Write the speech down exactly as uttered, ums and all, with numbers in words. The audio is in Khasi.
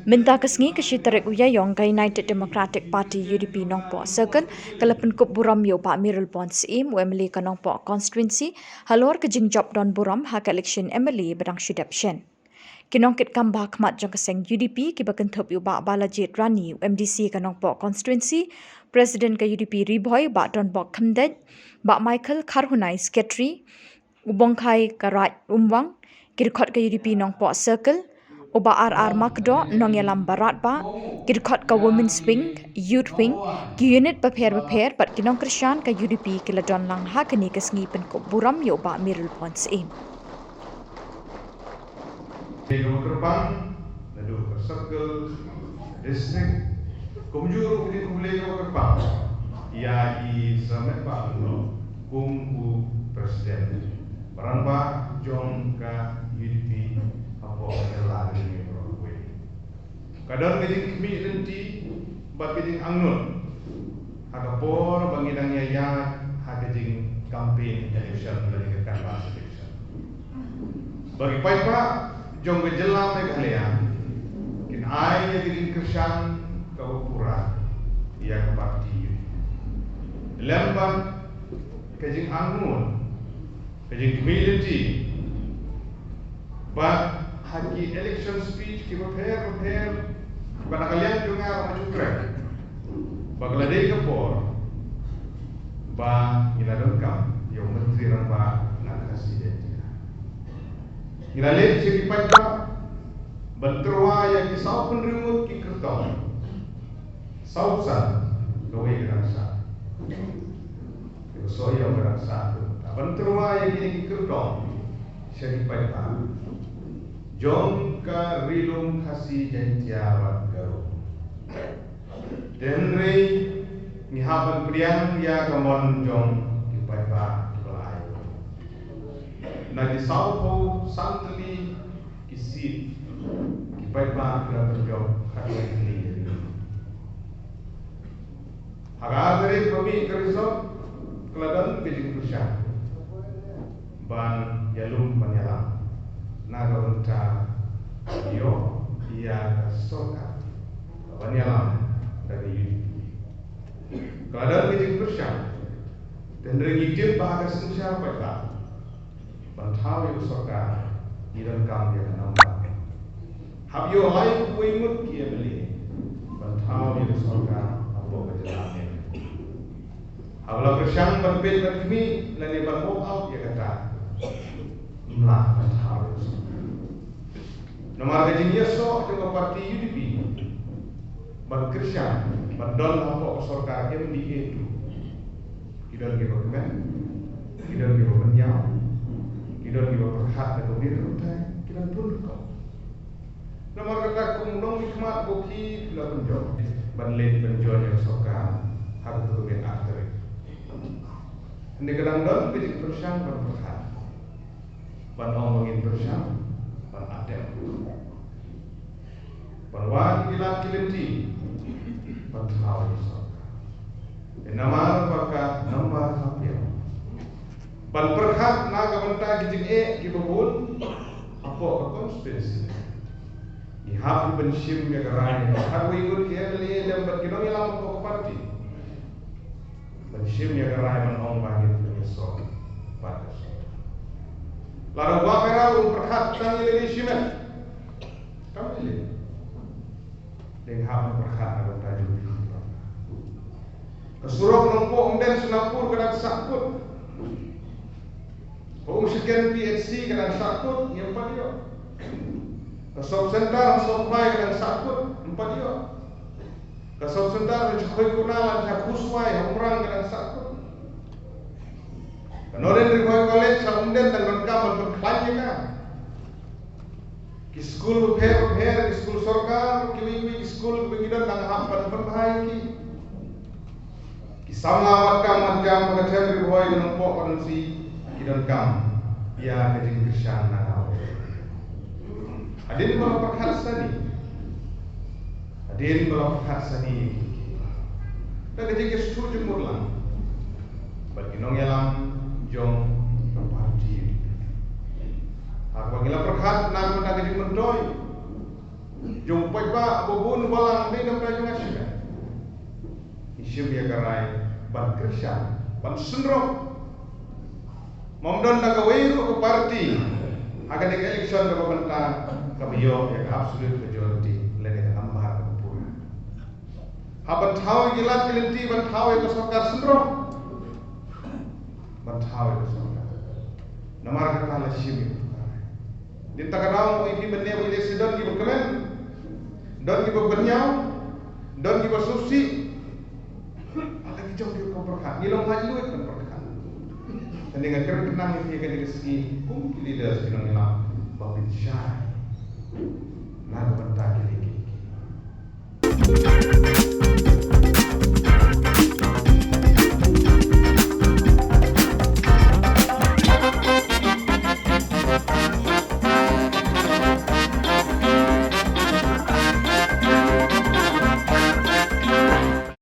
Mynta ka sngi ka shi tarik u Ïaïong ka United Democratic Party U D P Nongpoh Circle ka la pynkup burom ïa u Bah Mayralborn Syiem u M L A ka Nongpoh Constituency halor ka jingjop don burom ha ka election M L A ba dang shu dep shen. Ki nongkitkam ba ha khmat jong ka seng U D P kiba kynthup ïa u Bah Balajied Rani u M D C ka Nongpoh Constituency, President ka U D P Ri Bhoi Bah Donbok Khymdeit, Bah Michael Kharhunai Secretary, u Bongkhai Karaid Umwang, ki dkhot ka U D P Nongpoh Circle, u Bah R R Makdoh, nongïalam baratbah, ki dkhot ka Women's Wing, Youth Wing, ki unit bapher bapher bad ki nongkyrshan ka U D P ki la don lang ha kane ka sngi pynkup burom ïa u Bah Mayralborn Syiem. Kyrpang naduh ka circle, district, kumjuh ruh kine ki khublei kaba kyrpang ïa i Sir Metbah Lyngdoh kum u president ba rangbah jong ka U D P hapoh ka jylla kane ka por kawei. Ka don ka jingkhmih lynti bad ka jingangnud ha ka por ba ngi dang ïaid ha ka jingcampaign election lane ka canvass election. Ba ki paidbah jong ka jylla Meghalaya kin ai ïa ka jingkyrshan kaba pura ïa ka party lem bad ka jingangnud, ka jingkhmih lynti. Bad ha ki election speech kiba pher bapher bad na ka liang jong nga ruh nga ju kren ba ka la dei ka por ba ngi la donkam ïa u Myntri Rangbah na ka Khasi Jaiñtia. Ngi la leit sha ki paidbah ban tyrwa ïa ki sawphew hynriew ngut ki kyrtong. Sawphew san, kawei ka dang sah. Ka sawphew ka dang sah. Ban tyrwa ïa kine ki kyrtong sha ki paidbah jong ka Ri Lum Khasi Jaiñtia bad Garo. Te hynrei ngi hap ban pdiang ïa ka mon jong ki paidbah kiba la ai. Na ki sawphew san tylli ki seat ki paidbah ki la pynjop khatwei tylli. Ha ka ar tarik ba mih ka result ka la don ka jingpyrshang ban ïalum ban ïalam na ka bynta ïoh ïa ka sorkar ban ïalam da ka U D P. Ka la don ka jingpyrshang. Te hynrei ngi tip ba ha ka synshar paidbah ban thaw ïa ka sorkar ngi donkam ïa ka number. Hap ïoh laiphew wei ngut ki M L A ban thaw ïa ka sorkar hapoh ka jylla. Haba la pyrshang ban peit ban khmih lane ban walk out ïa kata, ym lah ban thaw ïa ka sorkar. Namar ka jingïasoh jong ka party U D P ban kyrshan ban don hapoh ka sorkar M D A two, ki don kiba kmen, ki don kiba pynïaw, ki don kiba pyrkhat da ka wir kynthei, ki don bun rukom. Namar kata kum nongmihkhmat ba phi la pynjop ban leit ban join ïa ka sorkar ha katu ka miet ar tarik. Hynrei ka dang don ka jingpyrshang ban pyrkhat. Ban ong ba ngin pyrshang ban atem, ban wad ki lad ki lynti ban thaw ïa ka sorkar. Te namar ba ka number hap ïa ban pyrkhat na ka bynta ki jingeh kiba bun hapoh ka constituency. Ngi hap ban shim ïa ka rai khatwei ngut ki M L A lem bad ki nongïalam hapoh ka party ban shim ïa ka rai ban ong ba ngin pynïasoh bad ka sorkar. Lada u Bah Mayralborn u pyrkhat tang ïa lade shimet, kam lei lei. Dang hap ban pyrkhat na ka bynta jong u. Ka surok Nongpoh Umden Sonapur ka dang sahkut. Ka Umshiken P H C ka dang sahkut, ngim pat ïoh. Ka sub center Sohphai ka dang sahkut, ngim pat ïoh. Ka sub center Shakhoikona lane Khuslai ha Umrang ka dang sahkut. Ka Northern Ri Bhoi College ha Umden dang donkam ban pynkhlaiñ ïa ka. Ki skul bapher bapher, ki skul sorkar, kiwei kiwei ki skul kiba ngi don dang hap ban pynbha ïa ki. Ki samla wad kam wad jam ha ka them Ri Bhoi, ka Nongpoh, ka Nongsi, ki donkam ïa ka jingkyrshan na ka. Hadien ba la pyrkhat sani, hadien ba la pyrkhat sani, da ka jingïasyrdoh jingmut lang bad ki nongïalam jong ka party. Haba ngi la pyrkhat na ka bynta ka jingmyntoi, Jong u paidbah ba bun balang dei namar jong nga shisha. Ngi shim ïa ka rai ban kyrshan, ban synrop. Ym don da kawei ruh ka party ha kane ka election kaba mynta kaba ïoh ïa ka absolute majority lane ka number kaba pura. Hap ban thaw ïa ki lad ki lynti, ban thaw ïa ka sorkar synrop. Ban thaw ïa ka sorkar. Namar kata la shim ïa ka sorkar. Dei ta ka daw ïa ki ban ïa ki, don kiba kmen, don kiba pynïaw, don kiba sngewsih. Ala ki jong ki ka pyrkhat, ngi long haj luid ban pyrkhat. Tang nga kren khnang ïa kane ka sngi kum ki leaders ki nongïalam ba pynshai na ka bynta kine ki.